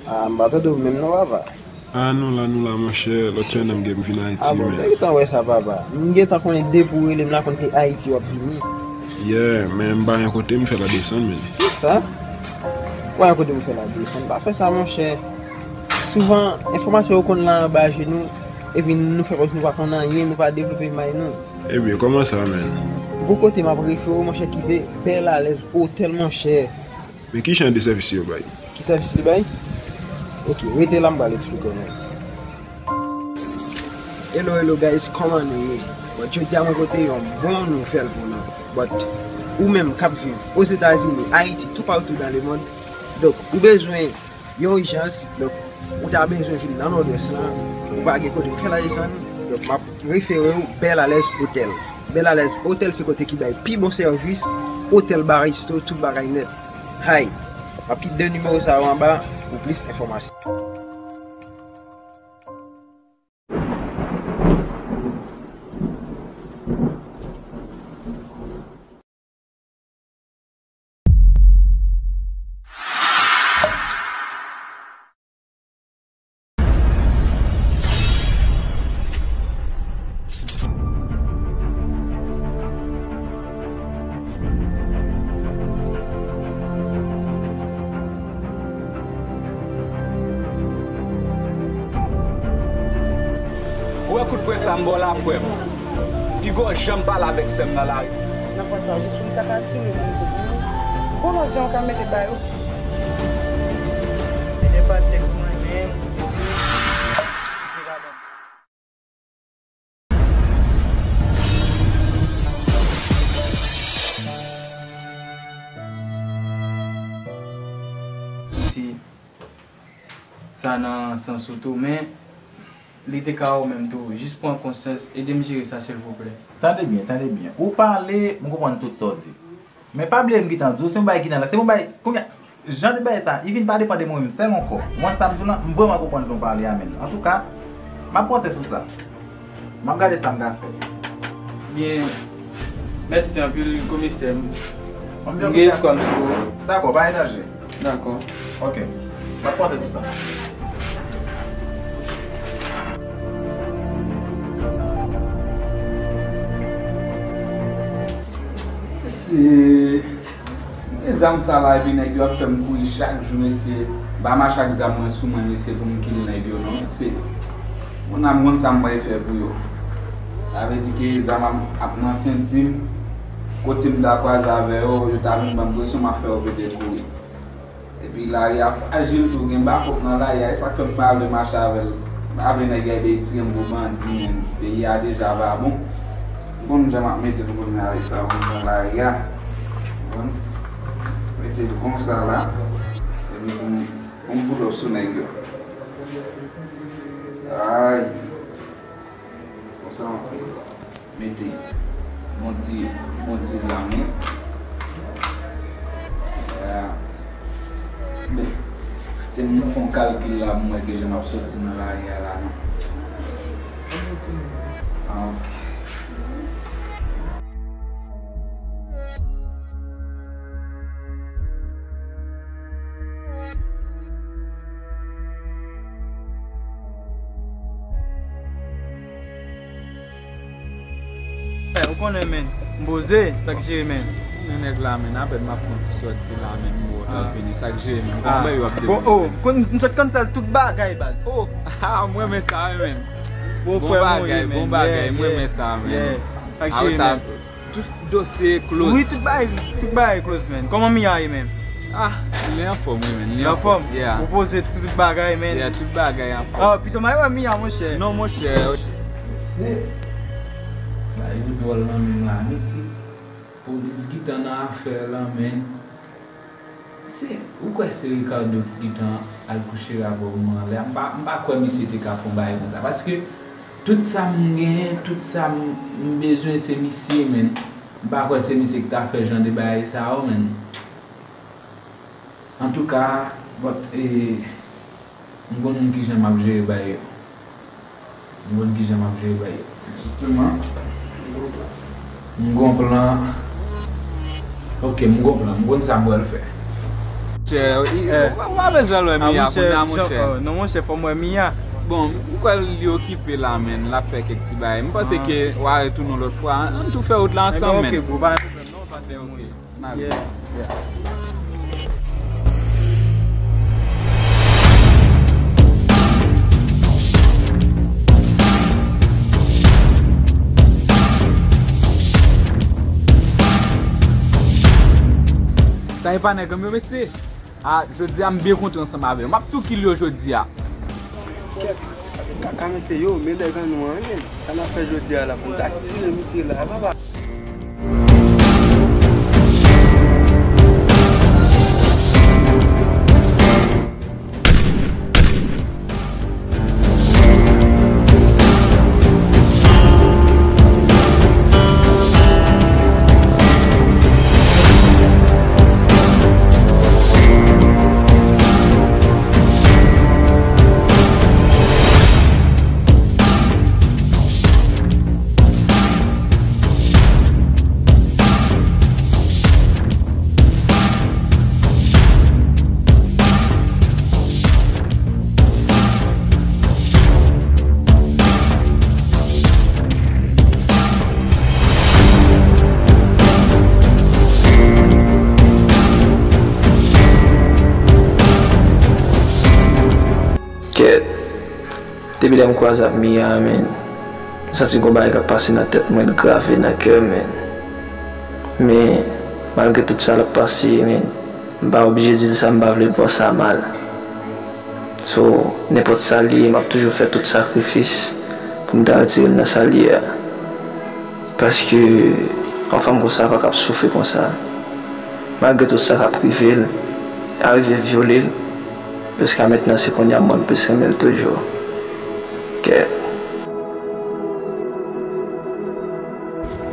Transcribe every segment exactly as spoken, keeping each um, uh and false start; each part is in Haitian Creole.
Ah, m pa tande w menm non, papa. Ah, nou la, nou la, monchè. Lòt semèn m gen m vin Ayiti, men. Ah bon, men. M gentan wè sa, papa. M gentan konnen depi w rele m la, konn se Ayiti w ap vini. Yeah, men m pa gen kote m fè la desann, men. Kisa? Ou pa gen kote pou fè la desann? Pa fè sa, monchè. Souvan, enfòmasyon yo konn la anba je nou, epi nou fè kòmsi nou pa konn anyen, nou pa devlope may nou. Ebyen, kòman sa, men? Gon kote m ap refere w, monchè, ki se Bèl Alèz Otèl, monchè. Men ki jan de sèvis yo bay? Ki sèvis li bay? Ok, rete la, m pral eksplike w, men. Hello, hello, guys, kòman nou ye? Bon, jodi a mwen pote yon bon nouvèl pou nou. But, ou menm k ap viv Ozetazini, Ayiti, toupatou dan lemond, donk, ou bezwen yon ijans, donk, ou ta bezwen vin nan Nòdwès lan, ou pa gen kote pou fè la desann, donk, m ap refere w Bèl Alèz Otèl. Bèl Alèz Otèl se kote ki bay pi bon sèvis, otèl, ba, resto, tout bagay nèt. Hay! M ap kite de nimewo sa yo anba pou plis enfòmasyon. Ou wè kout pwen sa m ba w la, frè m? Piga w janm pale avèk sè m nan lari. Nan pwen sa, jis pou m ta ka tire moun sou moun. Bon, lòt jan w ka mete ba yo. Se de pa tèks mwen menm. Si sa nan sans ou tou, men li te ka ou menm tou. Jis pran konsyans, ede m jere sa silvouplè. Tande byen, tande byen. Ou pale, m konprann tout sa w di. Men pa bliye m gentan di w, se yon bagay ki nan la, se yon bagay, kounye a, jan de bagay sa, li vin pa depann de mwen menm sèl ankò. Ou konprann sa m di w lan? M vrèman konprann jan w pale a, men. Antouka, m ap panse sou sa. M ap gade sa m ka fè. Byen, mèsi anpil, komisè. M gen espwa m sou ou. Dakò, pa gen danje. Dakò. Ok. M ap panse sou sa. Se, e zam sa la, epi nèg yo ap fè m kouri chak jou, mesye. M pa mache ak zam mwen sou mwen, mesye, pou m kill nèg yo, non, mesye. Moun a m konn sa m pral fè pou yo. Sa vle di ke zam ap, ap nan senti m. Kote m ta kwaze avè yo, yo ta vin ban m presyon, m ap fè yo pete kouri. Epi lari a frajil tou, gen bakòp nan lari a, e sa k fè m pa vle mache avè l. M pa vle nèg yo ede tire m pou bandi, men peyi a deja pa bon. M konn jan m ap mete l kounye a avèk sa, m konn lari a. Konprann? Mete l konsa la. Epi pou m, pou m bout òf sou nèg yo. Ay. Konsa, mete bon ti, bon ti zam wi. Ah. Ben, te m fè yon kalkil la, m wè ke jan m ap soti nan lari a la, non. Ah, ok. Ou konnen, men. M poze, sa k jere, men. Men nèg la, men, apèn m ap fè yon ti sòti la, men, m wè w ap vini, sa k jere, men. Kòman yo ap depoze? Bon, oh, konn, m sot konn sèl tout bagay, baz. Oh, ah, m renmen sa, wi, men. Bon, frè m, wi, men. Bon bagay, m renmen sa, men. Sa k jere, men. Tout dosye close. Wi, tout bagay, tout bagay close, man. Kòman Mia ye, man? Ah, li anfòm, wi, man. Li anfòm? Yeah. Ou poze tout bagay, man. Yeah, tout bagay anfòm. Ah, pito m al wè Mia, monchè. Non, monchè. Se bagay yo dwòl nan men la, mesye. Polis gentan nan afè lan, man. Se, ou kwè se Ricardo ki gentan al kouche avè w manman anlè a? M pa, m pa kwè misye te ka fè yon bagay konsa. Paske tout sa m genyen, tout sa m, m bezwen, se misye, men. M pa kwè se misye ki ta fè jan de bagay sa yo, men. Antouka, but, eh, M konn kijan m ap jere bagay yo. M konn kijan m ap jere bagay yo. Jisteman, m gon plan. Ok, m gon plan. M konn sa m pral fè. Ok, Ou pa bezwen wè Mia kounye a, monchè. Non, monchè, fò m wè Mia. Bon, m kwè li okipe la, menn. L ap fè kèk ti bagay. M panse ke w a retounen yon lòt fwa. Ann tou fè wout la ansanm, menn. Ok, bro, pa gen pwoblèm, non, patnè, ok. Yeah, yeah. Sa e pa nèg m yo, mesye. A, jodi a m byen kontan ansanm avè yo. M ap tou kill yo jodi a. Kaka mesye yo, men nèg an nou an, men. Sa n ap fè jodi a la, pou n ta tire misye la, papa. Kèt. Depi lè m kwaze ak Mia, menn, m santi gon bagay k ap pase nan tèt mwen, l grave nan kè m, menn. Men, malgre tout sa l ap pase, menn, m pa oblije di l sa, m pa vle l pran sa mal. So, nenpòt sa l ye, m ap toujou fè tout sakrifis pou m ta retire l nan sa l ye a. Paske yon fanm konsa pa kab soufri konsa. Malgre tout sa k ap rive l, arive vyole l, jiska mentnan se kounye a mwen m plis renmen l toujou. Kè.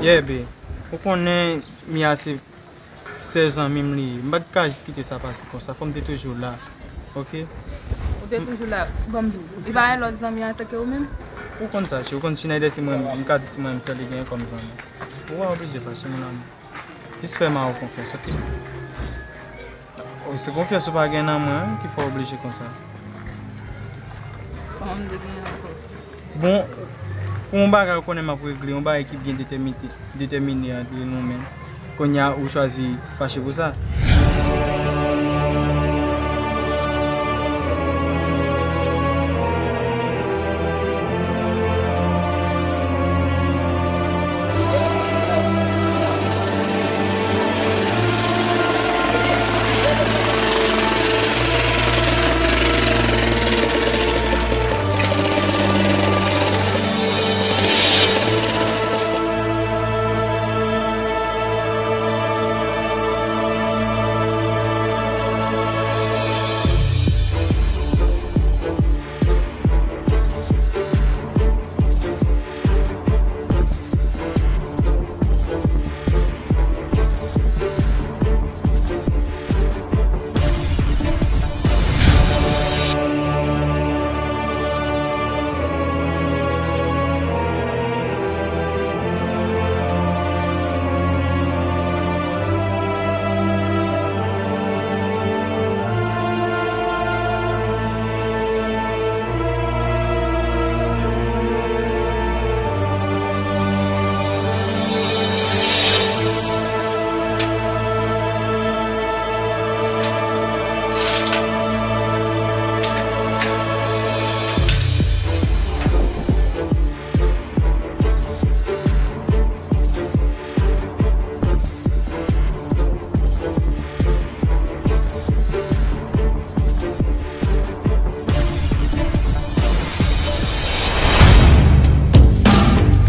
Yeah, babe. Ou konnen Mia se sè zanmi m li ye. M pa t ka jis kite sa pase konsa. Fò m te toujou la. Ok? Ou te toujou la. Bon, m di w. Li pa gen lòt zanmi antanke ou menm? Ou konn sa, cheri. Ou konn Schneider se mwen, m ka di se mwen menm sèl li genyen kòm zanmi. Ou pa oblije fache, mon amour. Jis fè Mao konfyans, ok? O, se konfyans ou pa gen nan mwen, wi, ki fè w oblije konsa. Kòman m te gen ankò? Bon, pou yon bagay ou konnen m ap regle, yon bagay ki byen detèmine, detèmine ant nou menm. Kounye a, ou chwazi fache pou sa.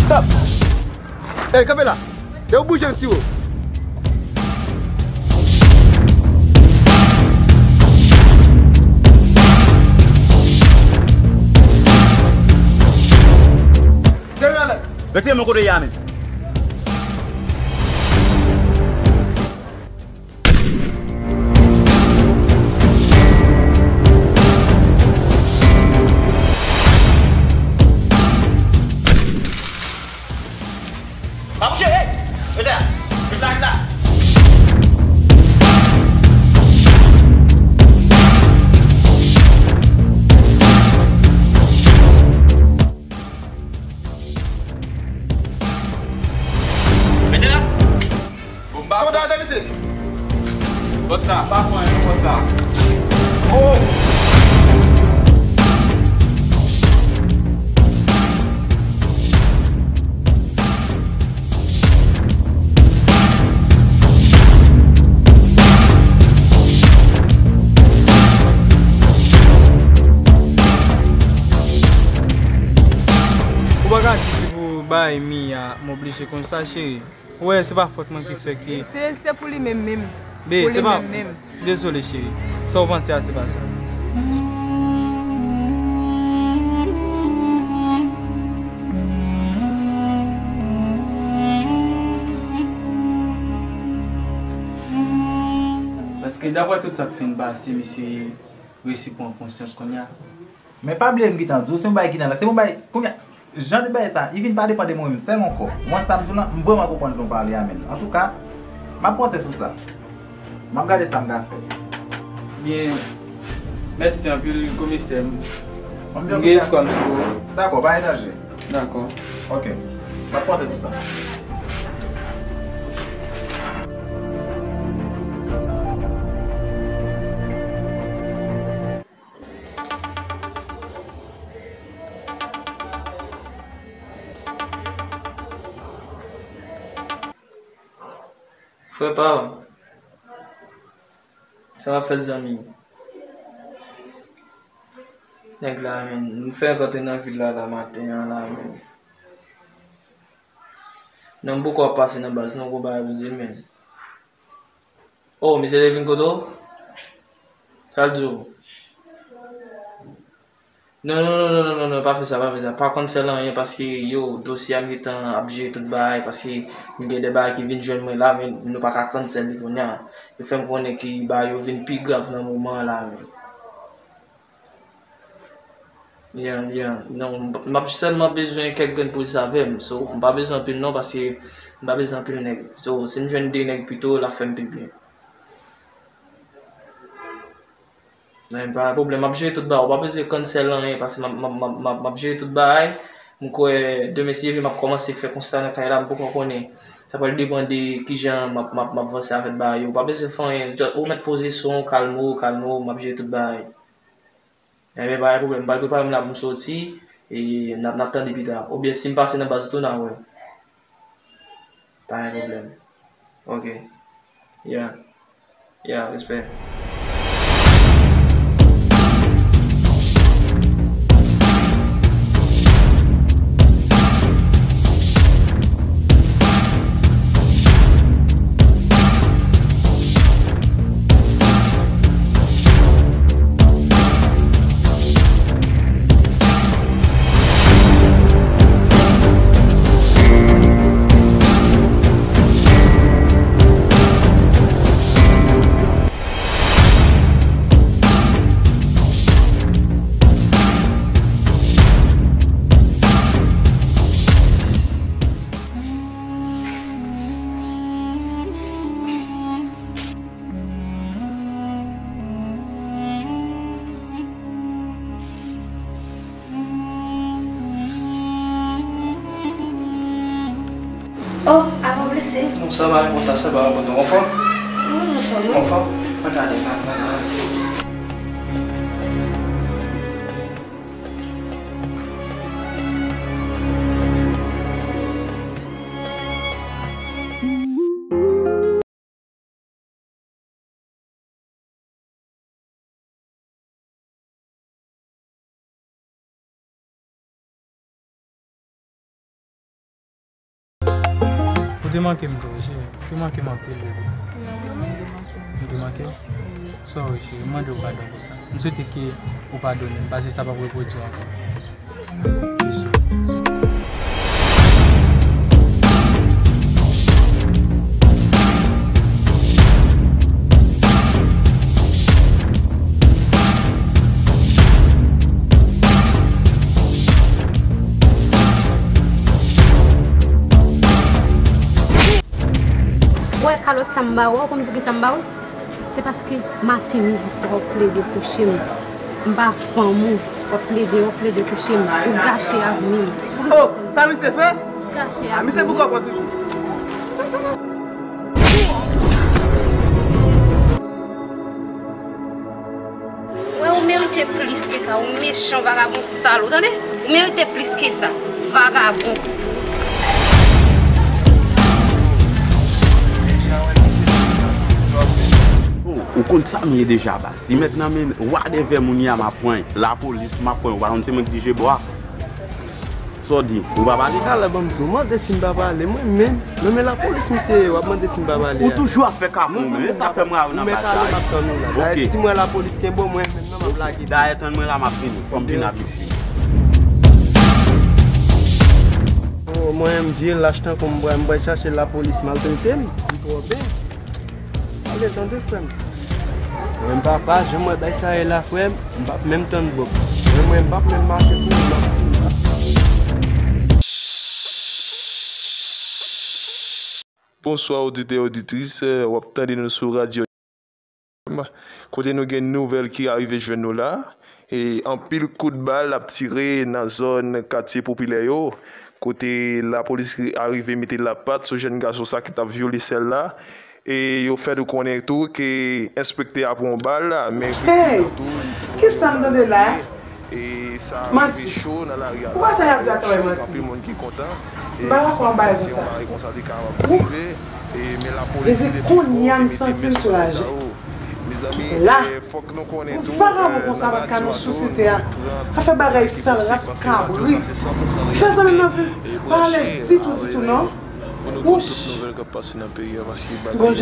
Stop! Ey, kanpe la! Dè w bouje m tire w. Retire men kote w ye a menm. Pa bouje, hey! Ret la! Ret la, ret la! Bay Mia, m oblije konn sa, cheri. Ou wè, se pa fòt mwen ki fè ke... Se, se pou li menm menm. Be, pou li menm menm. Dezole, cheri. Sa w panse a, se pa sa. Paske, daprè tout sa k fin pase, misye resi pran konsyans kounye a. Men pa bliye m gentan di w, se yon bagay ki nan la. Se yon bagay, kounye a, jan de bagay sa, li vin pa depann de mwen menm sèl ankò. Ou konn sa m di w lan, m vrèman konprann jan w pale a, men. Antouka, m ap panse sou sa. M ap gade sa m ka fè. Byen, mèsi anpil, komisè. M gen espwa m sou ou. Dakò, pa gen danje. Dakò. Ok. M ap panse sou sa. Frè pa m, sa w ap fè l, zanmi? Nèg la, men, m fenk antre nan vil la, la maten an la, men. Non, m poko ap pase nan baz, non, gwo bagay pou di, men. Oh, misye te vin kote w? Sa l di w? Non, non, non, non, non, non, non, pa fè sa, pa fè sa. Pa cancel anyen paske, yo, dosye a m gentan ap jere tout bagay, paske m gen de bagay ki vin jwenn mwen la, men nou pa ka cancel li kounye a. Yo fè m konnen ke bagay yo vin pi grav nan moman an la, men. Yeah, yeah. Non, m, m ap sèlman bezwen kèk grenn polis avè m. So, m pa bezwen anpil non, paske m pa bezwen anpil nèg. So, si m jwenn de nèg pito, l ap fè m pi byen. Men pa gen pwoblèm, m ap jere tout bagay. Ou pa bezwen cancel anyen, paske m ap, m ap, m ap, m ap, m ap jere tout bagay. M kwè demen, si Dye vle, m ap kòmanse fè konsta nan kay la, m poko konnen. Sa pral depann de kijan m ap, m ap, m ap vanse avèk bagay yo. Ou pa bezwen fè anyen, just, ou mèt poze sou w, kalme w, kalme w, m ap jere tout bagay. Ebyen, pa gen pwoblèm. M pral prepare m la pou m soti. E n ap, n ap tande pita. Oubyen, si m pase nan baz tou, n a wè. Pa gen pwoblèm. Ok. Yeah. Yeah, respè. Oh, apa blese? Non, sa pa enpòtan, sa pa enpòtan. Ou anfòm? Wi, m anfòm, wi. Ou anfòm? Mwen gade, mwen, mwen, mwen. Ou te manke m tou, wi, cheri. Ou te manke m anpil, baby. M te manke w? Sorry, cheri. M mande w padon pou sa. M swete ke ou padone m, paske sa p ap repwodui ankò. Wè kalòt sa m ba ou, ou konn poukisa m ba ou? Se paske maten, midi, swa w ap plede kouche m. M pa fanm ou, w ap plede, w ap plede kouche m. Ou gache avni m. Oh, sa misye fè? Ou gache avni m. A, misye pou kòb mwen toujou. Wè, ou merite plis ke sa, ou mechan, vagabon sal, ou tande? Ou merite plis ke sa, vagabon. Oh, ou konn sa m ye deja, baz. Si mèt nan men wa dèvè moun ya, m ap pran lapolis, m ap pran yo, pa konn se mwen ki dirije bò a. Sa w di? Ou pa pale? Talè ban m di w, mande si m pa pale, mwen menm. Non, men lapolis, misye, w ap mande si m pa pale. Ou toujou ap fè kapon, men sa fè m rayi w nan bagay. Ou mèt ale, m ap tann ou la. Dayè, si m wè lapolis kenbe w, mwen menm nan, m ap lage. Dayè, tann mwen la, m ap vini. Fò m vin avèk fi. Oh, mwen menm, vye lach tankou m, m pral chache lapolis maltrete m. M twò byen. Ale, tande, frè m. Mwen, m pa, pa janm wè bay sa ye la, frè m. M p ap menm tann bòb. Mwen, mwen, m p ap menm mache pou mwen. Bonswa, oditè, oditris. W ap tande nou sou radyo. Kote nou gen nouvèl ki arive jwenn nou la. E anpil kout bal ap tire nan zòn katye popilè yo. Kote lapolis arive mete lapat sou jèn gason sa ki t ap vyole sè l la. E yo fè nou konnen tou ke enspektè a pran yon bal, men viktim nan tou, li pran yon bal nan pye. E sa rive cho nan lari a la. Ou pa sa y ap di a travay manti. Anpil moun ki kontan. M pa dakò anba yo konsa. E se yon bagay konsa te kapab rive. E men lapolis li te pi fò e mete men sou bagay sa yo. Mezanmi, e fòk nou konnen tou, e, nan radyo sa tou, nou pran tout nouvèl ke pase nan radyo sa, se san pou san reyalite. E branche avèk nou pou nou konn tout nouvèl k ap pase nan peyi a, paske bagay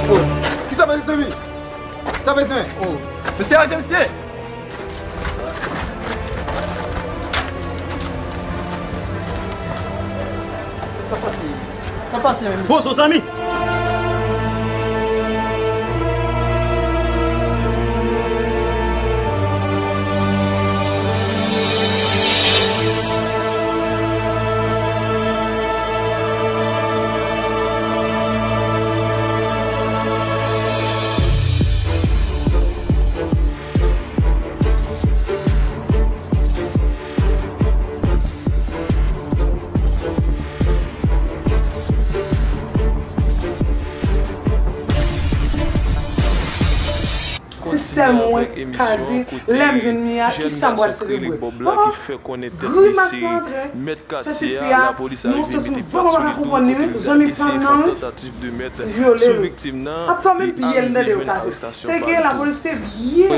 Oh, kisa pase, mezanmi? Sa pase, men? Oh, mesye, arete, mesye! Sa pase? Sa pase, men, mesye? Bon, son zanmi! Se sèl mwen ka di, lè m jwenn li a, kisa m pral selebre. Oh, grimas la antre. Fè ti fi a, nan yon sans m vrèman pa ka konprann li, wi, zanmi pa m nan, wi, vyole l. Ap fè men pye l, m tande yo kase. Se ke lapolis te byen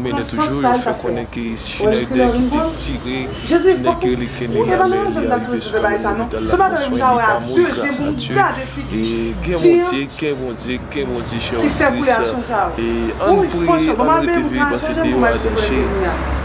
pran sans sa l t ap fè a. Wè, Schneider ki te tire ti nèg yo, li kenbe nan men li, arive sou lopital la pou swen, li pa mouri, gras a Dye. E gen Bondye, gen Bondye, gen Bondye, chè oditris. E ann priye, ann rete veye, paske deyò a danje.